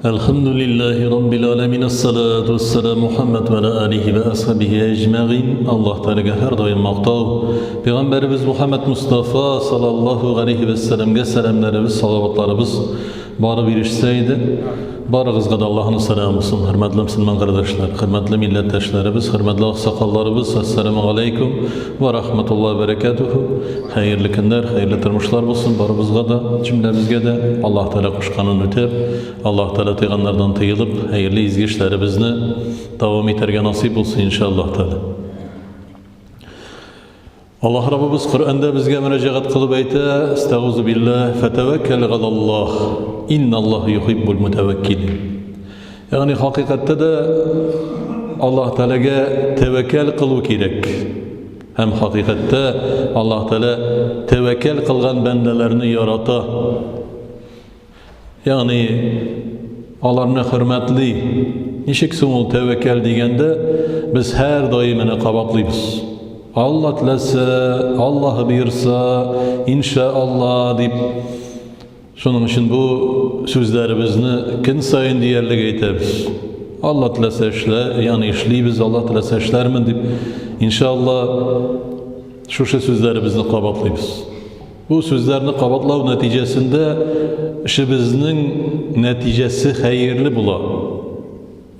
Әлхәмдүлилләһи раббил аләмин, әссәләтү вәссәлам Мухәммәд вә галә алиһи вә асхабиһи әҗмәгыйн. Аллаһ Тәгаләгә һәрдаим мактау. Пәйгамбәребез Мухәммәд Мустафа саллаллаһу галәйһи вәссәламгә сәламнәребез, салаватларыбыз барып ирешсә иде. Барыгызга да Аллаһның сәламы булсын, хөрмәтле мөселман кардәшләр, хөрмәтле милләттәшләребез, хөрмәтле аксакалларыбыз. Ассаламу алейкум ва рахматуллаһи ва баракатуху. Хәерле көннәр, хәерле тормышлар булсын барыбызга да, җөмләбезгә дә. Аллаһ Тәгалә кушканын үтәп, Аллаһ Тәгалә тыйганнардан тыелып, хәерле изге эшләребезне дәвам итәргә насыйп булсын, иншаллаһ Тәгалә. Аллаһ Раббыбыз Коръәндә безгә мөрәҗәгать кылып әйтә, Әстәгузу биллаһ, фәтәвәккәл галаллаһ, инналлаһ юхиббул мутәвәккилин. Ягъни хакыйкатьтә дә Аллаһ Тәгаләгә тәвәккәл кылу кирәк. Һәм хакыйкатьтә Аллаһ Тәгалә тәвәккәл кылган бәндәләрне ярата. Ягъни аларны хөрмәтли. Ничек соң ул тәвәккәл дигәндә, без һәр даим менә кабатлыйбыз. Алла теләсә, Аллаһ боерса, инша Алла дип. Шуның өчен бу сүзләребезне көн саен диярлек әйтәбез. Алла теләсә эшлә, ягъни эшлибез, Алла теләсә эшләрмен дип, инша Алла шушы сүзләребезне кабатлыйбыз. Бу сүзләрне кабатлау нәтиҗәсендә эшебезнең нәтиҗәсе хәерле була.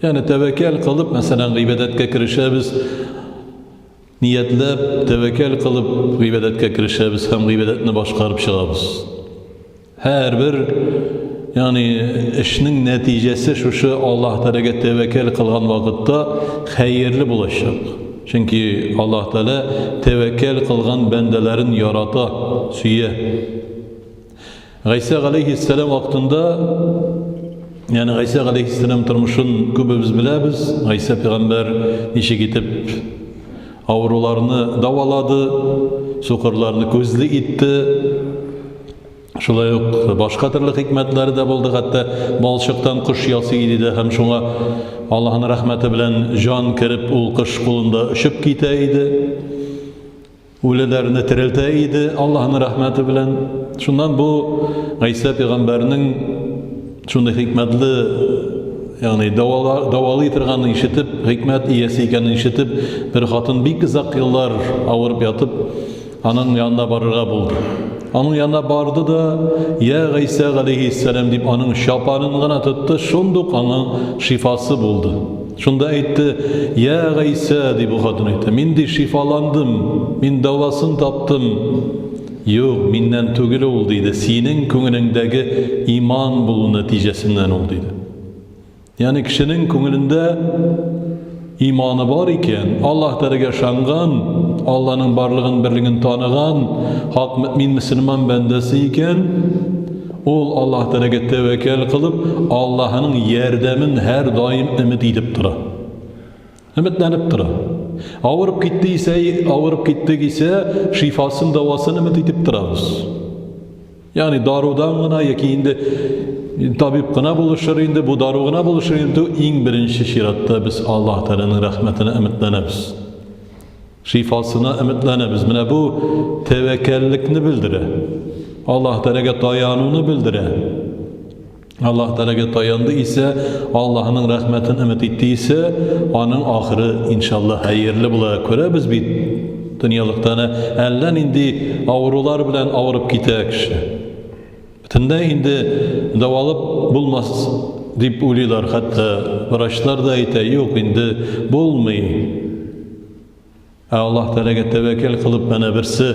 Ягъни тәвәккәл кылып, мәсәлән, гыйбадәткә керешәбез, ниятләп, тәвәккәл кылып гыйбадәткә керешәбез һәм гыйбадәтне башкарып чыгабыз. Һәрбер ягъни эшнең нәтиҗәсе шушы Аллаһ Тәгаләгә тәвәккәл кылган вакытта хәерле булачак. Чөнки Аллаһ Тәгалә тәвәккәл кылган бәндәләрен ярата, сөя. Гайсә галәйһиссәлам вакытында, ягъни Гайсә галәйһиссәлам тормышын күбебез беләбез. Гайсә пәйгамбәр ничек итеп авыруларны дәвалады, сукырларны күзле итте. Шулай ук башка төрле хикмәтләре дә булды, хәтта балчыктан кош ясый иде дә һәм шуңа Аллаһның рәхмәте белән җан кереп, ул кош кулында очып китә иде. Үлеләрне терелтә иде Аллаһның рәхмәте белән. Шуннан бу Гайсә пәйгамбәрнең шундый хикмәтле, ягъни дәвалый торганын ишетеп, хикмәт иясе икәнен ишетеп, бер хатын бик озак еллар авырып ятып, Аның янына барырга булды. Аның янына барды да, Я Гайсә галәйһиссәлам дип аның чапанын гына тотты, шундук аның шифасы булды. Шунда әйтте, Я Гайсә, ди бу хатын әйтте, мин ди шифаландым, мин дәвасын таптым. Юк, миннән түгел ул, диде, синең күңелеңдәге иман булу нәтиҗәсеннән ул, диде. Ягъни кешенең күңелендә иманы бар икән, Аллаһ Тәгаләгә ышанган, Аллаһның барлыгын, берлеген таныган, хак мөмин мөселман бәндәсе икән, ул Аллаһ Тәгаләгә тәвәккәл кылып, Аллаһның ярдәмен һәрдаим өмет итеп тора. Өметләнеп тора. Авырып китте исә, авырып киттек исә, шифасын, дәвасын өмет итеп торабыз. Ягъни дарудан гына яки инде табиб кына булышыр инде, бу дару гына булышыр инде, иң беренче чиратта без Аллаһ Тәгаләнең рәхмәтенә өметләнәбез. Шифасына өметләнәбез. Менә бу тәвәккәллекне белдерә. Аллаһ Тәгаләгә таянуны белдерә. Аллаһ Тәгаләгә таянды исә, Аллаһның рәхмәтен өмет итте исә, аның ахыры иншалла хәерле була. Күрәбез бит, дөньялыкта әнә әллә нинди авырулар белән авырып китә кеше. Бөтенләй инде дәвалап булмас дип уйлыйлар, хәтта врачлар да әйтә, юк, инде булмый. Ә Аллаһ Тәгаләгә тәвәккәл кылып, менә берсе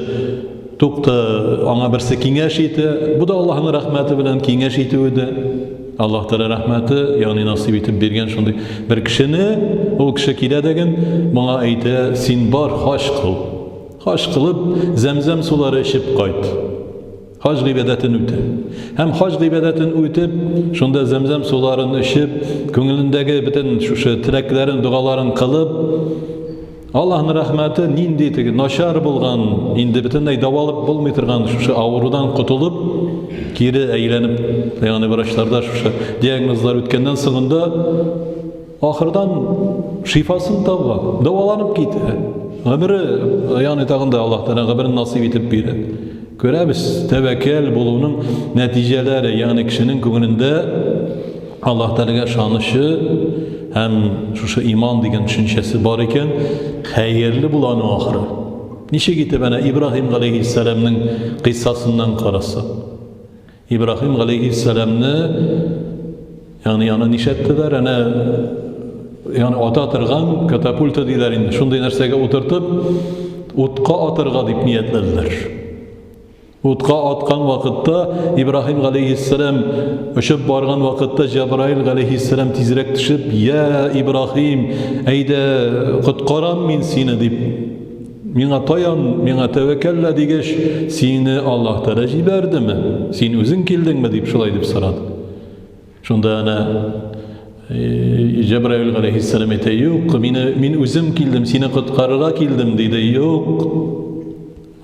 тукта, аңа берсе киңәш итә. Бу да Аллаһның рәхмәте белән киңәш итүе дә. Аллаһ Тәгалә рәхмәте, ягъни насыйп итеп биргән шундый бер кешене, ул кеше килә дәген, моңа әйтә, син бар, хаҗ кыл. Хаҗ кылып, зәмзәм сулары эчеп кайт. Хаҗ гыйбадәтен үтә. Һәм хаҗ гыйбадәтен үтеп, шунда зәмзәм суларын эчеп, күңелендәге бөтен шушы теләкләрен, догаларын кылып, Аллаһның рәхмәте нинди теге начар булган, инде бөтенләй дәвалап булмый торган шушы авырудан котылып, кире әйләнеп, ягъни врачларда шушы диагнозлар үткәннән соңында Ахырдан шифасын таба, дәваланып китә. Гомере, ягъни тагын да Аллаһ Тәгалә гомерен насыйп итеп бирә. Күрәбез, тәвәккәл булуның нәтиҗәләре, ягъни кешенең күңелендә Аллаһ Тәгаләгә ышанычы һәм шушы иман дигән төшенчәсе бар икән, хәерле була аның ахыры. Ничек итеп әнә Ибраһим галәйһиссәламнең кыйссасыннан карасак. Ибраһим галәйһиссәламне ягъни аны нишләттеләр? Әнә ягъни ата торган катапульта диләр инде. Шундый нәрсәгә утыртып, утка атырга дип ниятләделәр. Утка аткан вакытта Ибраһим галәйһиссәлам очып барган вакытта Җәбраил галәйһиссәлам тизрәк төшеп, "Я Ибраһим, әйдә, коткарам мин сине" дип, миңа таян, миңа тәвәккәллә дигәч, сине Аллаһ Тәгалә җибәрдеме? Син үзең килдеңме? дип шулай дип сорады. Шунда әнә Җәбраил галәйһиссәлам әйтә, "Юк, мине мин үзем килдем, сине коткарырга килдем", диде. Юк.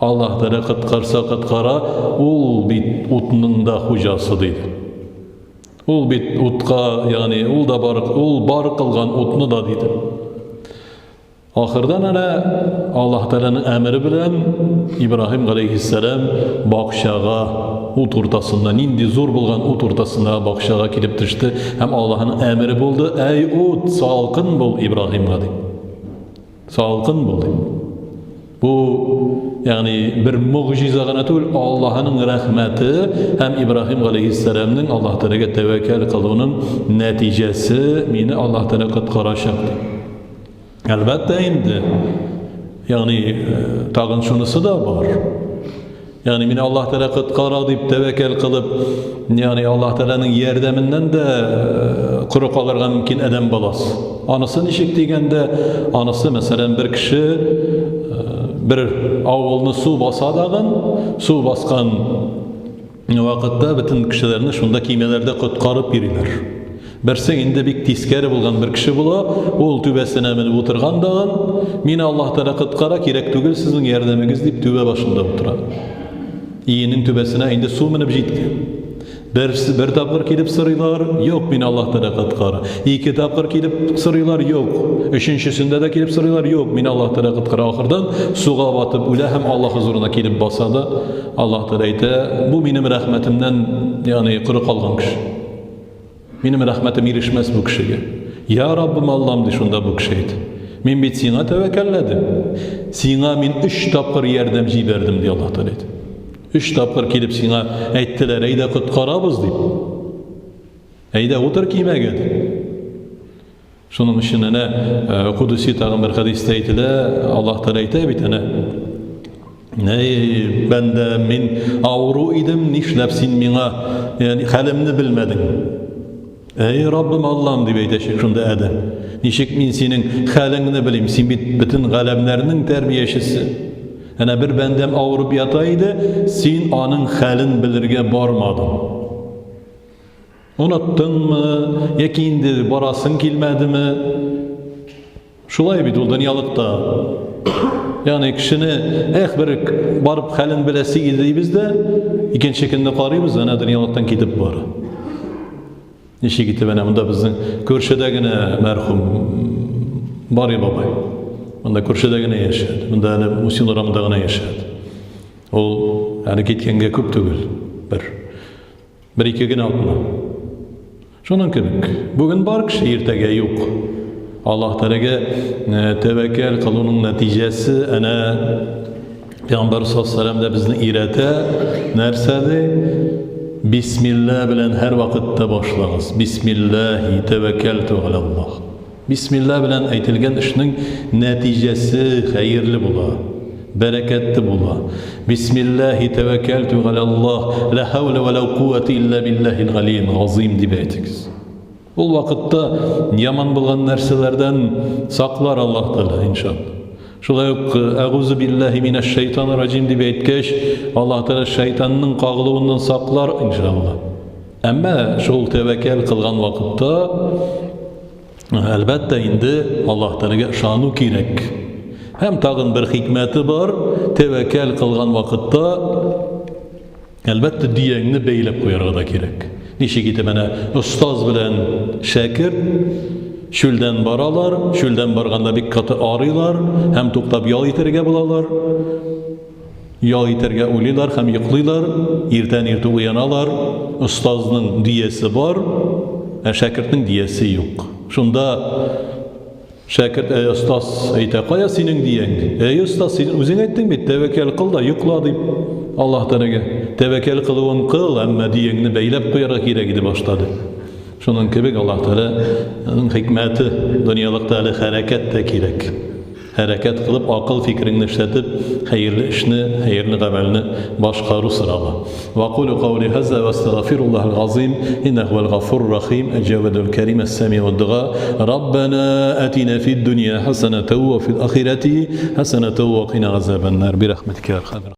Аллаһ Тәгалә коткарса коткара, ул бит утның да хуҗасы, диде. Ул бит утка, ягъни ул да бар, ул бар кылган утны да, диде. Ахырдан әнә Аллаһ Тәгаләнең әмере белән Ибраһим галәйһиссәлам бакчага ут уртасында, нинди зур булган ут уртасында бакчага килеп төште һәм Аллаһның әмере булды, әй ут, салкын бул Ибраһимга дип. Салкын бул дип. Бу, ягъни бер могҗиза гына түгел, Аллаһның рәхмәте һәм Ибраһим галәйһиссәламнең Аллаһ Тәгаләгә тәвәккәл кылуының нәтиҗәсе, мине Аллаһ Тәгалә коткарачак дип. Әлбәттә инде, ягъни э, тагын шунысы да бар. Ягъни мине Аллаһ Тәгалә коткара дип тәвәккәл кылып, ягъни Аллаһ Тәгаләнең ярдәменнән дә э, коры калырга мөмкин адәм баласы. Анысы ничек дигәндә, анысы, мәсәлән, бер кеше э, бер авылны су баса дагын, су баскан вакытта бөтен кешеләрне шунда көймәләрдә коткарып йөриләр. Берсе инде бик тискәре булган бер кеше була, ул түбәсенә менеп утырган дагын, мине Аллаһ Тәгалә коткара, кирәк түгел сезнең ярдәмегез дип түбә башында утыра. Иенең түбәсенә инде су менеп җиткән. Бер, бер тапкыр килеп сорыйлар, юк, мине Аллаһ Тәгалә коткара. Ике тапкыр килеп сорыйлар, юк. Өченчесендә дә килеп сорыйлар, юк, мине Аллаһ Тәгалә коткара. Ахырдан суга батып үлә һәм Аллаһ хозурына килеп баса да, Аллаһ Тәгалә әйтә, бу минем рәхмәтемнән, ягъни коры калган кеше. Минем рәхмәтем ирешмәс бу кешегә. Я Раббым Аллам, ди шунда бу кеше әйтә. Мин бит сиңа тәвәккәлләдем. Сиңа мин өч тапкыр ярдәм җибәрдем, ди Аллаһ Тәгалә әйтә. Өч тапкыр килеп сиңа әйттеләр, әйдә коткарабыз дип. Әйдә утыр кимәгә дип. Шуның өчен әнә э, Кудуси тагын бер хәдистә әйтелә, Аллаһ Тәгалә әйтә бит әнә. Әй, бәндә, мин авыру идем, нишләп син миңа, ягъни хәлемне белмәдең? Әй, Раббым Аллам, дип әйтәчәк шунда Адәм. Ничек мин синең хәлеңне белим? Син бит бөтен галәмнәрнең тәрбиячесе. Әнә бер бәндәм авырып ята иде, син аның хәлен белергә бармадың. Оныттыңмы, яки инде барасың килмәдеме? Шулай бит ул дөньялыкта. Ягъни кешене эх бер барып хәлен беләсе иде дибез дә, икенче көнне карыйбыз, әнә дөньялыктан китеп бара. Ничек итеп әнә монда безнең күршедә генә мәрхүм Бари бабай. Монда күршедә генә яшәде. Монда әнә Мусин урамында гына яшәде. Ул әле киткәнгә күп түгел. Бер Бер-ике генә атна. Шуның кебек, бүген бар кеше, иртәгә юк. Аллаһ Тәгаләгә э, тәвәккәл кылуның нәтиҗәсе әнә Пәйгамбәр саллаллаху алейһи безне өйрәтә. Нәрсә ди? Бисмилла белән һәр вакытта башлагыз. Бисмиллаһи тәвәккәлту галаллаһ. Бисмилла белән әйтелгән эшнең нәтиҗәсе хәерле була, бәрәкәтле була. Бисмиллаһи тәвәккәлтү галәллаһ, ла хәүлә вә ла куәтә илля биллаһил галиел газыйм дип әйтегез. Ул вакытта яман булган нәрсәләрдән саклар Аллаһ Тәгалә, иншалла. Шулай ук әгузу биллаһи минәш шайтанир раҗим дип әйткәч, Аллаһ Тәгалә шайтанның кагылуыннан саклар, иншалла. Әмма шул тәвәккәл кылган вакытта әлбәттә инде Аллаһ Тәгаләгә ышану кирәк. Һәм тагын бер хикмәте бар, тәвәккәл кылган вакытта әлбәттә дөяңне бәйләп куярга да кирәк. Ничек итеп әнә остаз белән шәкерт чүлдән баралар, чүлдән барганда бик каты арыйлар һәм туктап ял итәргә булалар. Ял итәргә уйлыйлар һәм йоклыйлар, иртән иртүк уяналар, остазның дөясе бар, ә шәкертнең диясе юк. Шунда шәкерт, әй остаз, әйтә, кая синең дияң? Әй остаз, син үзең әйттең бит, тәвәккәл кыл да йокла дип. Аллаһ Тәгаләгә. Тәвәккәл кылуын кыл, әмма дияңне бәйләп куярга кирәк иде башта дип. Шуның кебек Аллаһ Тәгаләнең хикмәте, дөньялыкта әле хәрәкәт тә кирәк. Хәрәкәт кылып, акыл фикереңне эшләтеп, хәерле эшне, хәерле гамәлне башкару сорала. Ва кулу каули хаза ва астагфируллахал газим, иннәһу хувал гафурур рахим, әл-җавадул карим, әс-самиуд дуа. Раббана атина фид дөнья хасанатан ва фил ахирати хасанатан ва кина газабан нар. Бирахматика я архамер.